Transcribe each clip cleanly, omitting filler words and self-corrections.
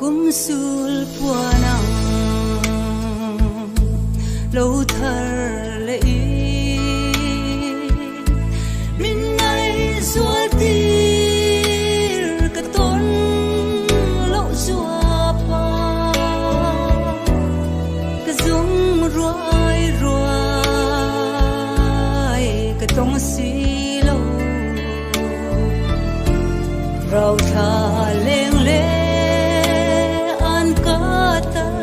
Kum sul puan ang lo thar leh in min ngaihzual tir ka tawn loh zuapa ka zung ruai ruai ka tawng si lo rau thla leng le an ka tal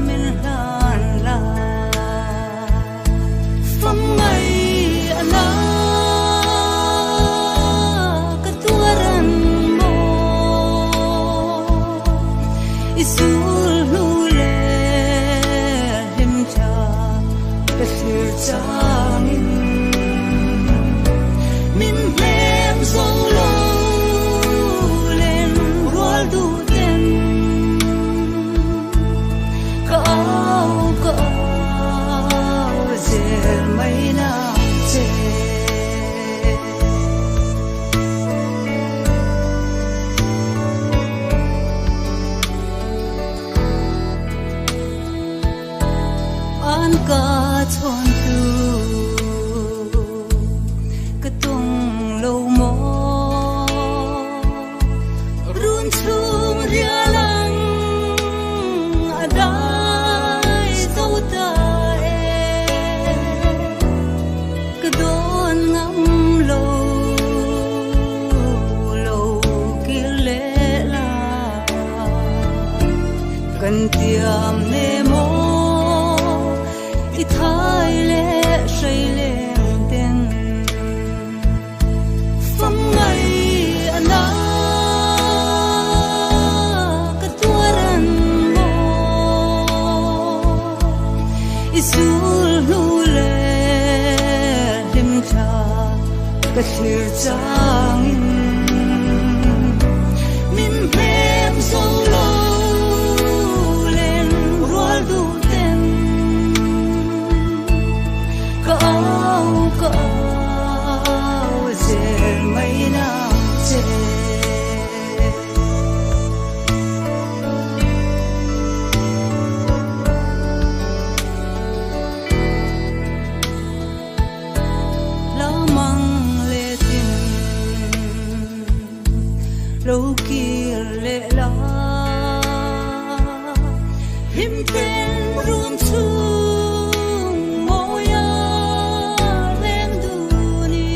min hlan la fam mai ana ka tuaran mo isul hnu le hlim tha ka thlir changin min hnem zo lo len rual du ten ka au ka au zel mai na che. An ka chon tu ka tung lo mo run chung rialang adai zo ta e ka don ngam lo lo kir le la kan tiam ne mo i thai le shay le ten fam ngai ana ka tuaran mo isul hnu le hlim tha ka thlir changin min hnem zo lo len rual du ten ka au ka au zel mai na che. Lamang le tin lo kir le la him ten run chung moya leng du ni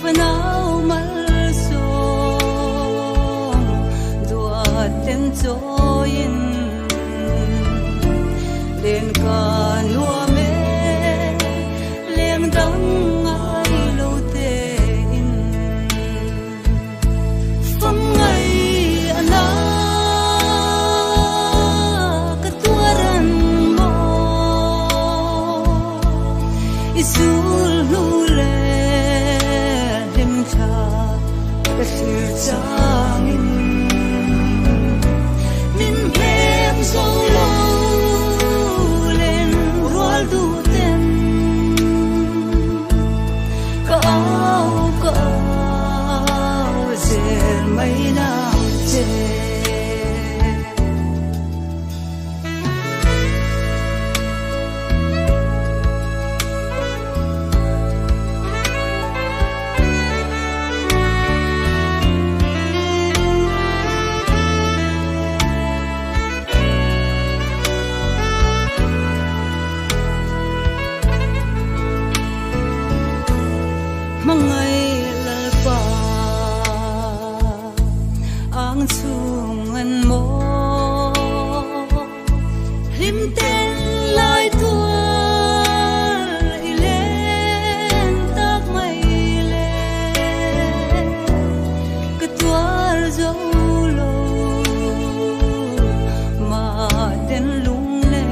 fanau mal so duat ten choin len ka nua me leng dang ai lo te in fam ngai ana ka tuaran mo isul hnu le hlim tha ka thlir changin min hnem zo lo len rual du ten ka au ka au zel mai na che. Mangai lalpa ang chung an mo hlim ten lai tual i len tak mai le ka tuar zo lo ma ten lung le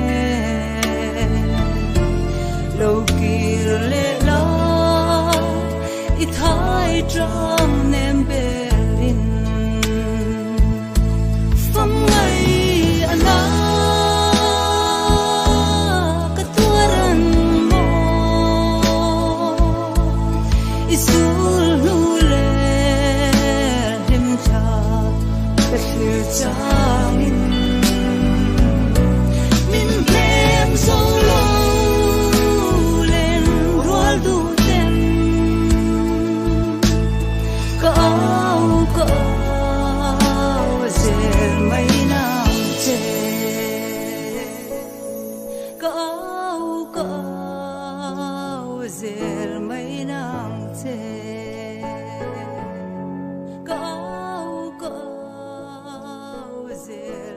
lo kir le la i thai trang nem belin. Changin min hnem zo lo len rual duh ten ka au ka au zel mai nang che ka au ka au zel mai nang che ka au ka au zel.